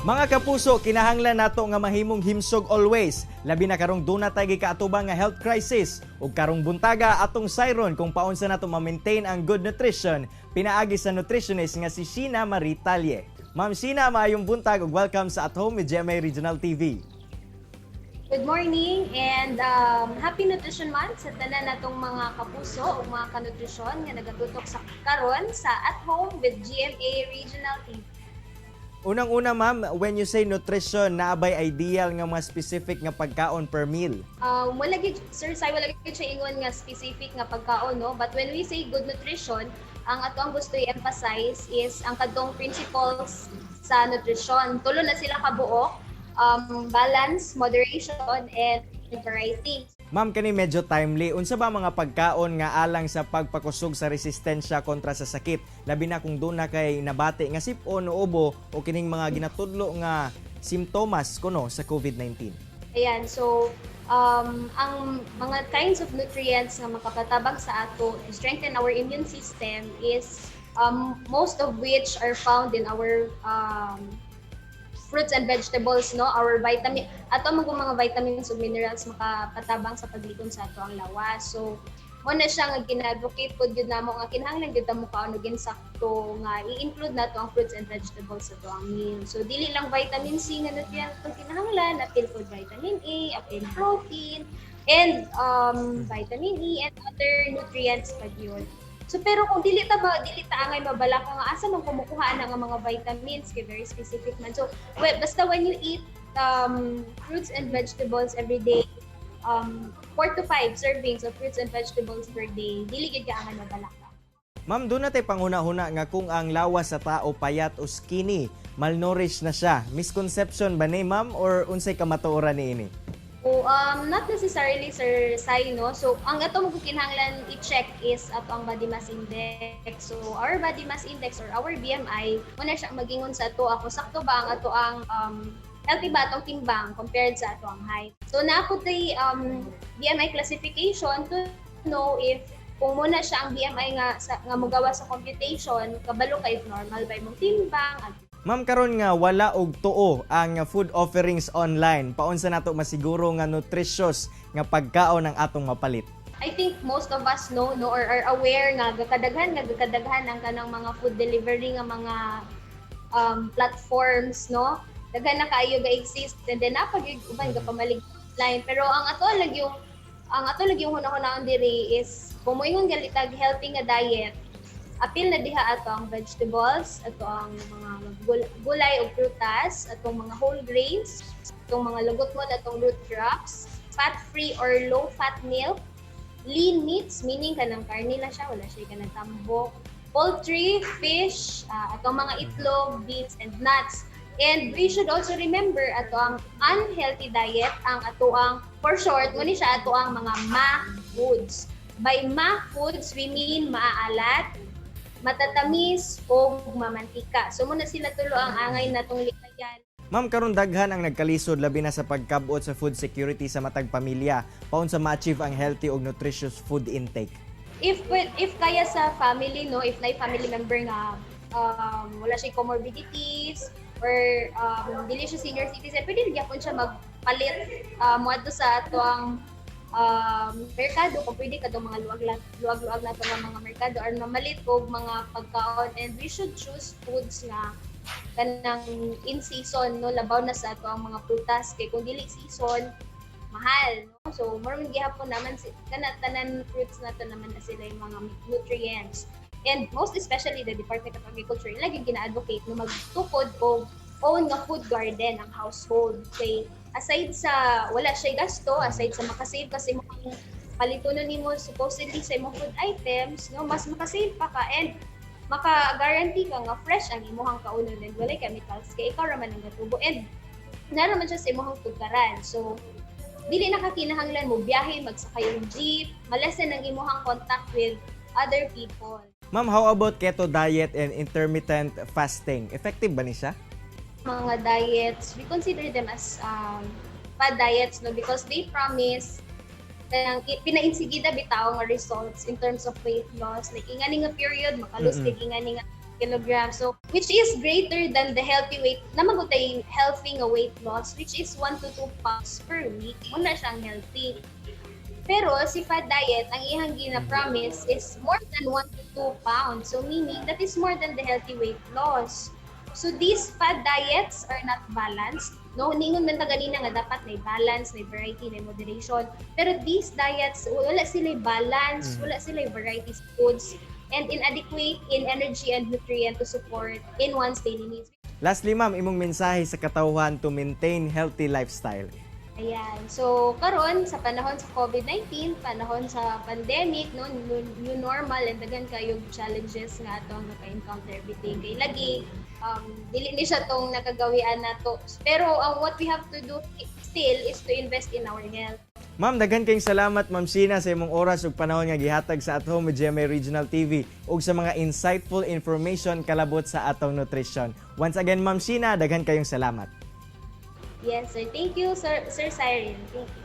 Mga kapuso, kinahanglan nato nga mahimong himsog always. Labi na karong duna tay gikaatubang nga health crisis ug karong buntaga atong sayron kung paunsa nato ma-maintain ang good nutrition pinaagi sa nutritionist nga si Sheena Marie Talle. Ma'am Sheena, maayong buntag ug welcome sa At Home with GMA Regional TV. Good morning and happy Nutrition Month sa tanan natong mga kapuso ug mga kanutrisyon nga nagatutok sa karon sa At Home with GMA Regional TV. Unang-una, ma'am, when you say nutrition, naa bay ideal nga mga specific nga pagkaon per meal? Wala gyud, Sir Sai, wala gyud siya ingon nga specific nga pagkaon, no? But when we say good nutrition, ang ato ang gusto i-emphasize is ang kadtong principles sa nutrition. Tulo na sila kabuok: balance, moderation, and variety. Ma'am, kani medyo timely. Unsa ba mga pagkaon nga alang sa pagpakusog sa resistensya kontra sa sakit? Labi na kung duna kay nabati nga sipon o ubo o kining mga ginatudlo nga simptomas kuno sa COVID-19. Ayan, so ang mga kinds of nutrients nga makapatabang sa ato to strengthen our immune system is most of which are found in our fruits and vegetables, no? Our vitamin, ato mga vitamins ug minerals makapatabang sa paglikon sa ato ang lawas. So, mao na siya nga gina-advocate pod gyud namo nga kinahanglan gyud ta mokaon og insakto nga i-include nato ang fruits and vegetables sa ato ang meal. So dili lang vitamin C nga nutrient ang kinahanglan, apil pod vitamin A, apil protein, and vitamin E and other nutrients pa gyud. So pero kung dili ta angay mabalaka nga asa man kumukuha na nga mga vitamins kay very specific man. So well, basta when you eat fruits and vegetables every day, 4 to 5 servings of fruits and vegetables per day, dili gyud ka angay mabalaka. Ma'am, duna tay panghuna-huna nga kung ang lawas sa tao payat o skinny, malnourished na siya. Misconception ba ni, ma'am, or unsay kamatuoran niini? O not necessarily, Sir Sai, no? So, ang ato mo kinahanglan i-check is ato ang body mass index. So, our body mass index or our BMI, mao na siya magingon sa ato ako sakto ba ang ato ang healthy ba atong timbang compared sa ato ang height. So, naa pod tay BMI classification to know if kung mao na siya ang BMI nga mogawa sa computation, kabalo ka if normal ba imong timbang, Ma'am, karon nga wala og tuo ang food offerings online, paunsa nato masiguro nga nutritious nga pagkaon ang atong mapalit? I think most of us know, no, or are aware nga gakadaghan ang kanang mga food delivery nga mga platforms, no? Daghan na kaayo ga exist and then naa pa gyud uban gapamalig online, pero ang ato lang yung hunahunaan diri is kung moingon gali tag healthy nga diet, apil na diha ato ang vegetables, ato ang mga gulay ug prutas, atong mga whole grains, atong mga lugotmon, atong root crops, fat-free or low-fat milk, lean meats, meaning kanang karne lang siya, wala siya kanang tambok, poultry, fish, atong mga itlog, beans, and nuts. And we should also remember ato ang unhealthy diet, ang ato ang, for short, mao ni siya ato ang mga ma foods. By ma foods, we mean maaalat, matatamis, o mamantika. So mao na sila tulo ang angay natong likayan. Ma'am, karon daghan ang nagkalisod labi na sa pagkabot sa food security sa matag pamilya. Paunsa ma-achieve ang healthy ug nutritious food intake? If kaya sa family, no, if naay family member nga wala siya comorbidities or dili siya senior citizen, pwede gyapon siya magpalit moadto sa atoang merkado kung pwede kadtong mga luwag-luwag nato nga mga merkado or mamalit og mga pagkaon. And we should choose foods nga kanang in season, no, labaw na sa ato ang mga prutas kay kung dili season, mahal, no? So mura man gihapon naman si kana tanan fruits nato naman na sila yung mga nutrients. And most especially the Department of Agriculture lagi gina-advocate no magtukod og own nga food garden ang household kay aside sa wala siya gasto, aside sa makasave kasi mo palitunon nimo supposedly sa imong food items, no, mas makasave pa ka and maka-guarantee ka nga fresh ang imuhang kaunon and walay chemicals kay ikaw ra man ang gatubo and naa ra man siya sa imuhang tugkaran. So dili na ka kinahanglan mo biyahe, magsakay og jeep, malesen ang imuhang contact with other people. Ma'am, how about keto diet and intermittent fasting? Effective ba ni siya? Mga diets, we consider them as bad diets, no, because they promise kanang pinainsigida bitaw nga results in terms of weight loss, like ingani nga period makalose kag ingani nga Kilograms. So, which is greater than the healthy weight, naa man tay healthy nga weight loss, which is 1 to 2 pounds per week. Mao na siyang healthy. Pero si fad diet, ang iyang gina-promise is more than 1 to 2 pounds. So meaning that is more than the healthy weight loss. So these fad diets are not balanced. No, ningon man ta ganina nga dapat may balance, may variety, may moderation. Pero these diets, wala sila balance, wala sila variety sa foods and inadequate in energy and nutrient to support in one's daily needs. Lastly, ma'am, imong mensahe sa katawhan to maintain healthy lifestyle. Ayan. So, karon sa panahon sa COVID-19, panahon sa pandemic, no, new normal and daghan kayo challenges nga atong naka-encounter every day. Kay lagi dili ni siya tong nakagawian nato. Pero ang what we have to do still is to invest in our health. Ma'am, daghan kayong salamat, Ma'am Sheena, sa imong oras ug panahon nga gihatag sa At Home with GMA Regional TV ug sa mga insightful information kalabot sa atong nutrition. Once again, Ma'am Sheena, daghan kayong salamat. Yes, sir. Thank you, Sir Siren. Thank you.